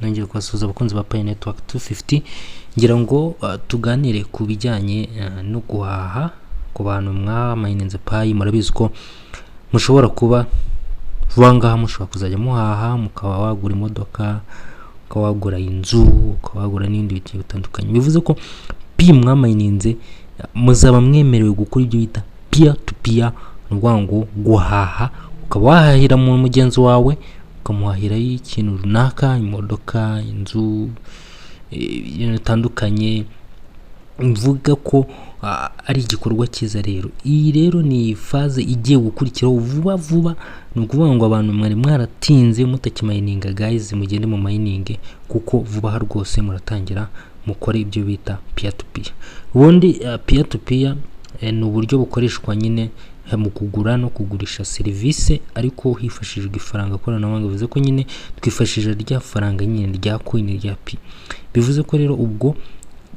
Nongeye kubasuhuza, abakunzi ba Pi Network 250. Ngira ngo tuganire ku bijyanye no guhaha. Ku bantu mwamayininze Pi, murabizi ko mushobora kuba vuba ngaha mushobora kuzajya muhaha, mukaba wagura imodoka, ukaba wagura inzu, ukaba wagura n'ibindi bintu bitandukanye. Bivuze ko Pi mwamayininze muzaba mwemerewe gukora ibyo bita peer to peer, ni ukuvuga ngo guhaha, ukaba wahahira mu mugenzi wawe, ukamuhahiraho ikintu runaka, imodoka, inzu, ibintu bitandukanye. Mvuga ko ari igikorwa cyiza. Rero iyi rero ni phase igiye gukurikiraho vuba vuba. Ni ukuvuga ngo abantu mwari mwaratinze mutakimayininga, guys, mugende mu mayininge, kuko vuba aha rwose muratangira mukore ibyo bita peer to peer. Ubundi peer to peer ni uburyo bukoreshwa nyine mu kugura no kugurisha serivisi, ariko hifashishijwe ifaranga koranabuhanga. Bivuze ko nyine twifashisha rya faranga nyine rya coin rya Pi. Bivuze ko rero ubwo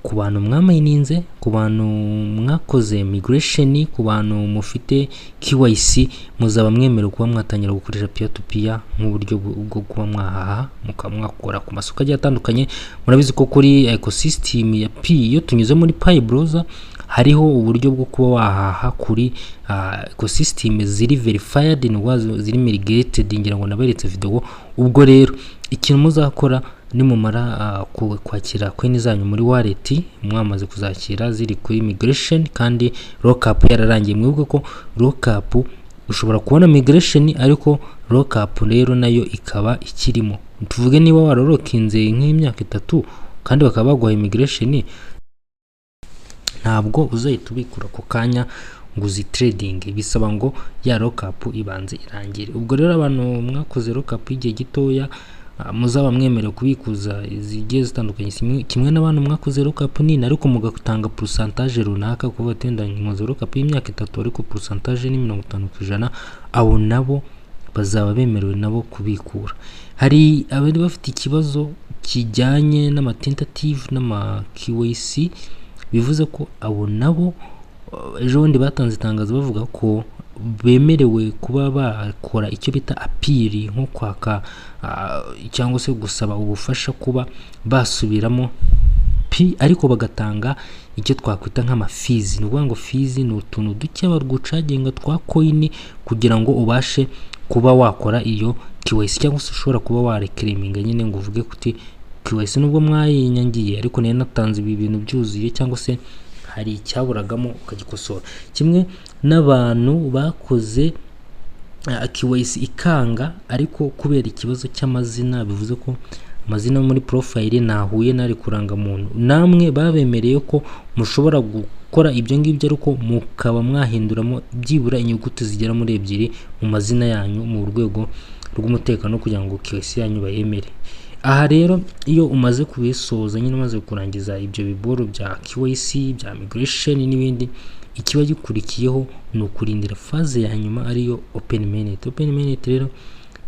ku bantu mwamayininze, ku bantu mwakoze migration, ku bantu mufite KYC, muzaba mwemerewe kuba mwatangira gukoresha peer to peer nk'uburyo bwo kuba mwahaha, mukaba mwakora ku masoko agiye atandukanye. Murabizi ko kuri ecosystem ya Pi, iyo tunyuze muri Pi Browser, hariho uburyo bwo kuba wahaha kuri ecosystem ziri verified, ni ukuvuga ziri migrated. Ngira ngo naberetse video. Ubwo rero ikintu muzakora nimumara kwakira coin zanyu muri wallet, mwamaze kuzakira ziri kuri migration kandi lockup yararangiye, mwibuke ko lockup ushobora kubona migration ariko lockup rero nayo ikaba ikirimo. Tuvuge niba warorokinze nk'imyaka 3 kandi bakaba baguha migration, ntabwo uzahita ubikura ako kanya ngo uzitradinge, bisaba ngo ya lockup ibanze irangire. Ubwo rero abantu mwakoze lockup y'igihe gitoya, muzaba mwemerewe kubikuza zigiye zitandukanye, kimwe n'abantu mwakoze lockup nini ariko mugatanga pourcentage runaka, kuvuga ati wenda nkoze lockup y'imyaka 3 ariko pourcentage ni 50%, abo nabo bazaba bemerewe nabo kubikura. Hari abari bafite ikibazo kijyanye n'ama tentative n'ama KYC, bivuze ko abo nabo ejo bundi batanze itangazo bavuga ko bemerewe kuba bakora icyo bita appeal, nko kwaka cyangwa se gusaba ubufasha kuba basubiramo Pi, ariko bagatanga icyo twakwita nk'ama fees. Ni ukuvuga ngo fees ni utuntu duke bagucaginga twa coin kugira ngo ubashe kuba wakora iyo KYC, cyangwa se ushobora kuba wareclaiminga nyine ngo uvuge kuti KYC nubwo mwayinyangiye ariko nari natanze ibi bintu byuzuye, cyangwa se hari icyaburagamo ukagikosora. Kimwe n'abantu bakoze KYC ikanga ariko kubera ikibazo cy'amazina, bivuze ko amazina yo muri profile ntahuye n'ari kurangamuntu, namwe babemereye ko mushobora gukora ibyo ngibyo ariko mukaba mwahinduramo byibura inyuguti zigera muri ebyiri mu mazina yanyu mu rwego rw'umutekano, kugira ngo KYC yanyu bayemere. Aha rero iyo umaze kubisoza nyine, umaze kurangiza ibyo biboro bya KYC, bya migration n'ibindi, ikiba gikurikiyeho ni ukurindira phase ya nyuma, ariyo open mainnet. Open mainnet rero,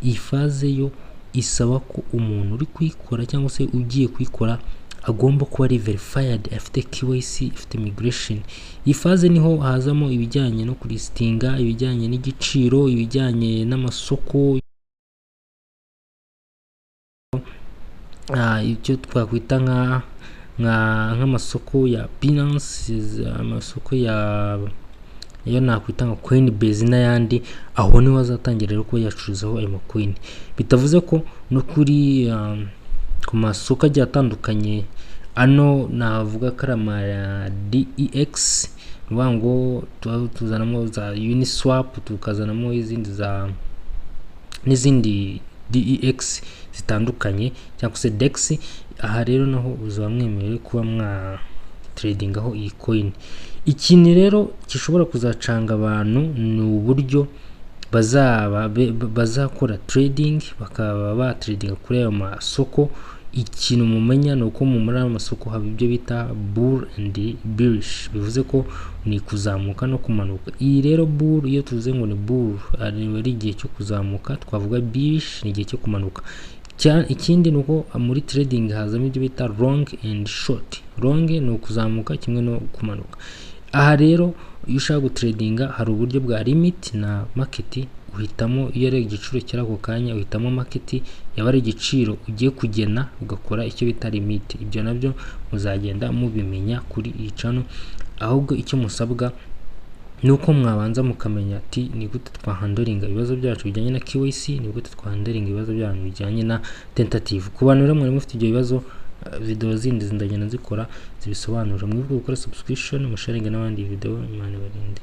iyi phase yo isaba ko umuntu uri kuyikora cyangwa se ugiye kuyikora agomba kuba ari verified, afite KYC, afite migration. Iyi phase niho hazamo ibijyanye no kulistinga, ibijyanye n'igiciro, ibijyanye n'amasoko, icyo twakwita nk'amasoko ya Binance, amasoko ya iyo nakwita nka Coinbase n'ayandi. Aho niho azatangira rero kuba yacuruzaho ayo ma coin. Bitavuze ko no kuri ku masoko agiye atandukanye, ano navuga ko ari ama DEX, ni ukuvuga ngo tuba tuzanamo za Uniswap, tukazanamo izindi za n'izindi DEX zitandukanye cyangwa se DEX. Aha rero naho uzaba mwemerewe kuba mwa tradingaho iyi coin. Ikintu rero gishobora kuzacanga abantu ni uburyo bazaba bazakora trading, bakaba batradinga kuri ayo masoko. Ikintu mumenya ni uko muri ayo masoko haba ibyo bita bull and bearish, bivuze ko ni kuzamuka no kumanuka. Iyi rero bull, iyo tuvuze ngo ni bull, ari igihe cyo kuzamuka, twavuga bearish ni igihe cyo kumanuka. Ikindi ni uko muri trading hazamo ibyo bita long and short. Long ni ukuzamuka kimwe no kumanuka. Aha rero iyo ushaka gutradinga hari uburyo bwa limit na market. Uhitamo iyo ari igiciro kiri ako kanya, uhitamo market, yaba ari igiciro ugiye kugena, ugakora icyo bita limit. Ibyo nabyo muzagenda mubimenya kuri iyi channel. Ahubwo icyo musabwa ni uko mwabanza mukamenya ati: ni gute twahandlinga ibibazo byacu bijyanye na KYC? Ni gute twahandlinga ibibazo byanyu bijyanye na tentative? Ku bantu rero mwari mufite ibyo bibazo, video zindi ndagenda nzikora zibisobanura. Mwibuke gukora subscription, musharinge n'abandi video. Imana ibarinde.